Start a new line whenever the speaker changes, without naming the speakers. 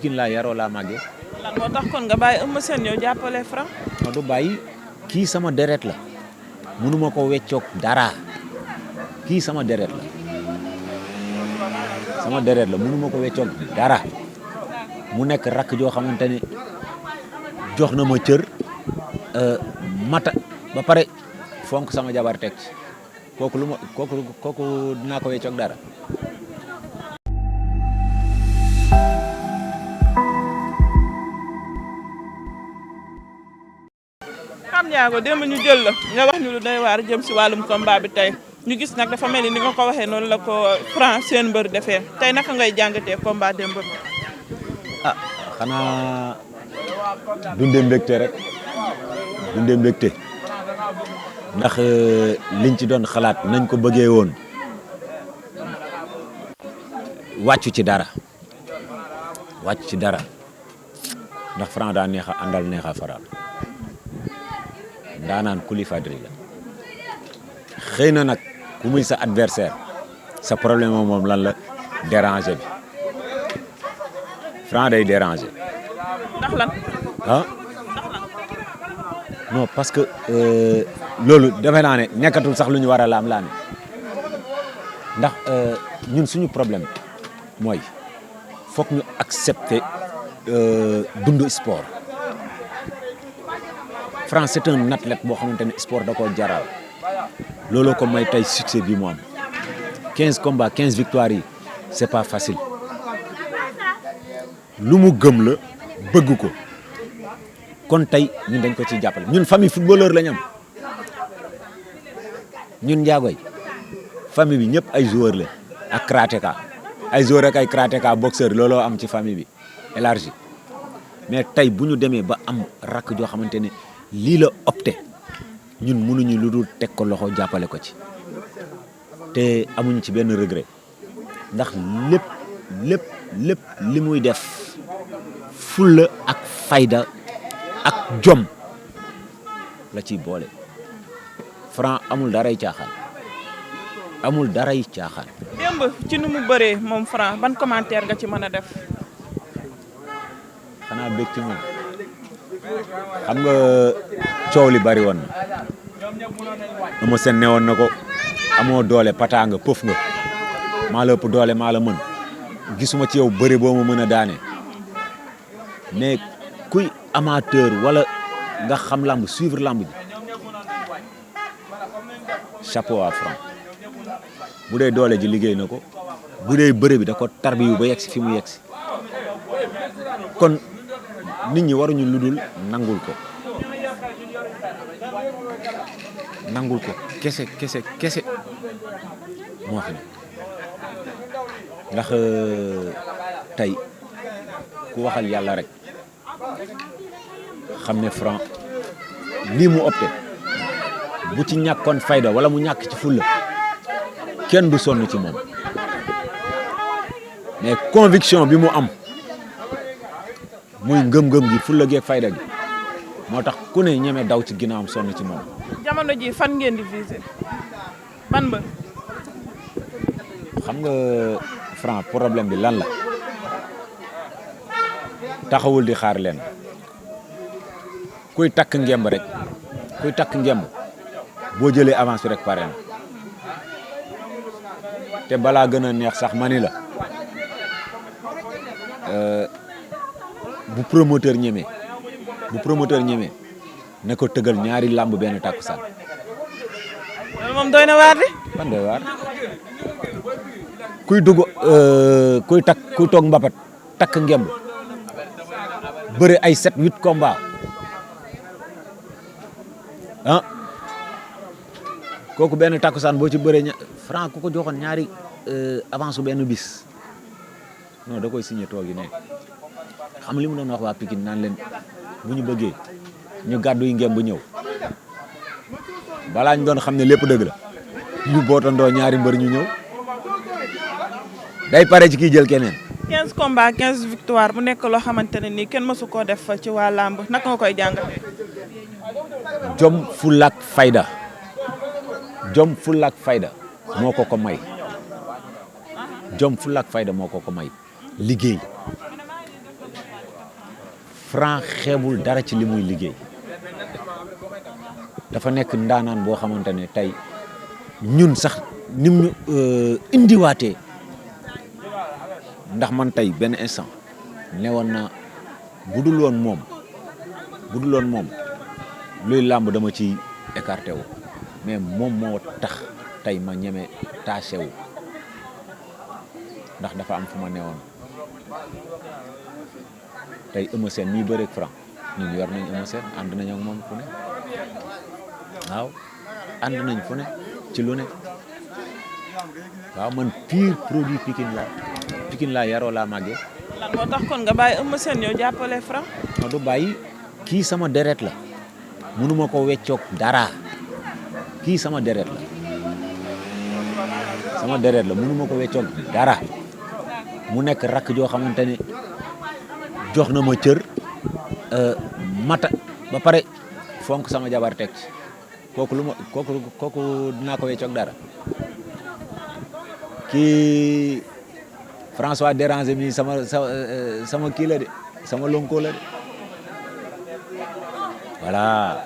Pikine laa yaroo laa màggee.
lan moo tax kon nga bàyyi Eumeu Sène ñëw jàppale Franc.
non du bàyyi kii sama deret la mënuma ko weccoog dara kii sama deret la mënuma ko weccoog dara mu nekk rakk joo xamante ne jox na ma cër mata ba pare fonk sama jabar teg ci kooku dinaa ko weccoog dara.
Pape Ndiago démb ñu jël la nga wax ñu lu doy waar jëm si wàllum combat bi tey ñu gis nag dafa mel ni nga ko waxee noonu la ko Franc seen mbër defee tey naka ngay jàngatee combat démb bi.
ah xanaa dundee mbégte rek dundee mbégte ndax liñ ci doon xalaat nañ ko bëggee woon wàccu ci dara ndax Franc daa neex a àndal neex a faral ndaanaan kuli fadri la xëy na nag ku muy sa adversaire sa problème moom lan la déranger bi Franc day déranger.
ndax lan.
ah non parce que loolu defe naa ne nekkatul sax lu ñu war a laam-laame ndax ñun suñu problème mooy foog ñu accepter dundu sport. Franc c'est un athlète boo xamante ne sport da koo jaral looloo ko may tey succès bi mu am 15 combats 15 victoires yi c'est pas facile lu mu gëm la bëgg ko kon tey ñun dañ ko ciy jàppale ñun famille footballeur la ñu am ñun njaagoy famille bi ñëpp ay joueur la ak karatéka ay joueur ak ay karatéka boxeur looloo am ci famille bi élargi mais tey bu ñu demee ba am rakk joo xamante ne lii la opté ñun mënuñu lu dul teg ko loxo jàppale ko ci te amuñu ci benn regret ndax lépp li muy def fulla ak fayda ak jom la ciy boole Franc amul daray caaxaan
démb ci nu mu bëree moom Franc ban commentaire nga ci mën a def.
xanaa bég ci moom xam nga coow li bari woon na Eumeu Sène ne woon na ko amoo doole pata nga pëf nga maa la ëpp doole maa la mën gisuma ci yow bëri boo ma mën a daane mais kuy amateur wala nga xam lamb suivre lamb ji chapeau à Franc bu dee doole ji liggéey na ko bu dee bëri bi da ko tarbiyu ba yegsi fi mu yegsi kon nit ñi waruñu ludul nangul ko kese moo fi nekk ndax tey ku waxal yàlla rek xam ne Franc lii mu opté bu ci ñàkkoon fayda wala mu ñàkk ci fulla kenn du sonn ci moom mais conviction bi mu am muy ngëm-ngëm gi fulla gi ak fayda gi moo tax ku ne ñeme daw ci ginnaawam sonn ci moom.
jamono ji fan ngeen di viser ban mbër.
xam nga Franc problème bi lan la taxawul di xaar leen kuy takk ngemb boo jëlee avance rek pare na te balaa gën a neex sax mani la bu promoteur ñemee ne ko tëgal ñaari làmb benn takkusaan.
loolu moom doy na waar de.
ban doy waar kuy toog mbapat takk ngemb bëre ay 7-8 combats kooku benn takkusaan boo ci bëree Franc ku ko joxoon ñaari avance su benn bis non da koy signé toog yi ne xam li mu doon wax waa Pikine naan leen bu ñu bëggee ñu gàddu yi ngem bu ñëw balaa ñu doon xam ne lépp dëgg la ñu bootandoo ñaari mbër ñu ñëw day pare ci kii jël keneen.
15 combats 15 victoire bu nekk loo xamante ne nii kenn mësu koo def ci waa làmb naka nga koy jàngatee.
jom fulaak fayda moo ko may jom fulaak fayda moo ko may liggéey Franc xeebul dara ci li muy liggéey dafa nekk ndaanaan boo xamante ne tey ñun sax nim ñu indiwaatee ndax man tey benn instant newoon na budul woon moom luy làmb dama ci écarté wu mais moom moo tax tey ma ñeme taché wu ndax dafa am fu ma newoon tey Eumeu Sène mii bëreeg Franc ñun yor nañ Eumeu Sène ànd nañ ak moom fu ne waaw ànd nañ fu ne ci lu ne waaw man pur produit Pikine laa yaroo laa màggee.
lan moo tax kon nga bàyyi Eumeu Sène yow jàppale Franc.
non du bàyyi kii sama deret la mënuma ko weccoog dara kii sama deret la mënuma ko weccoog dara mu nekk rakk joo xamante ne jox na ma cër mata ba pare fonk sama jabar teg ci kooku dinaa ko weccoog dara kii François Déranger mi sama kii la de sama lonko la de voilà